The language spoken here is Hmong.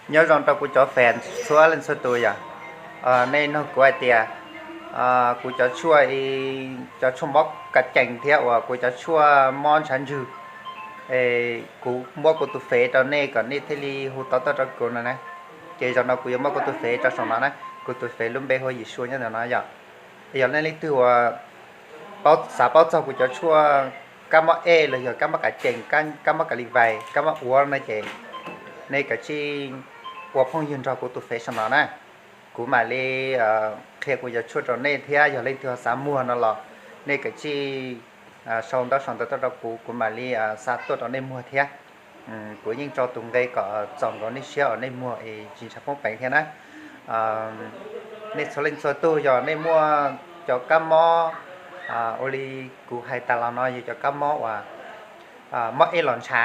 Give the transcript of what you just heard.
Nyob zoo rau kuv cov fans txhua leej txhua tus yom. Nej nug kuv hais tias kuv cov tshuaj, cov tshuaj mob ka cees thiab uas kuv cov tshuaj mob ntshav ntswg, kuv muab kuv tus fev rau nej kom nej thiaj li hu tau tuaj rau kuv no na. Ces zaum no kuv yuav muab kuv tus fev rau saum no na, kuv tus fev lub npe hu Yeshua nyob ntawm no yom. Yog nej leej twg uas xav paub txog kuv cov tshuaj kab mob ej los yog kab mob ka cees, kab mob ka li vais, kab mob uav no ces nej kav tsij ua phooj ywg nrog kuv tus fev saum no na. Kuv mam li qhia kuv cov tshuaj rau nej thiab yog leej twg ho xav muag no los nej kav tsij sau ntawv saum ntawd tuaj rau kuv, kuv mam li xa tuaj rau nej muag thiab. Kuv yeej tso tus nqe kom txaus nkaus nej siab uas nej muag es tsis ntshai poob peev thiab na. Nej txhua leej txhua tug yog nej muaj cov kab mob ua li kuv hais tas los no yog cov kab mob uas mob ej los ntshav,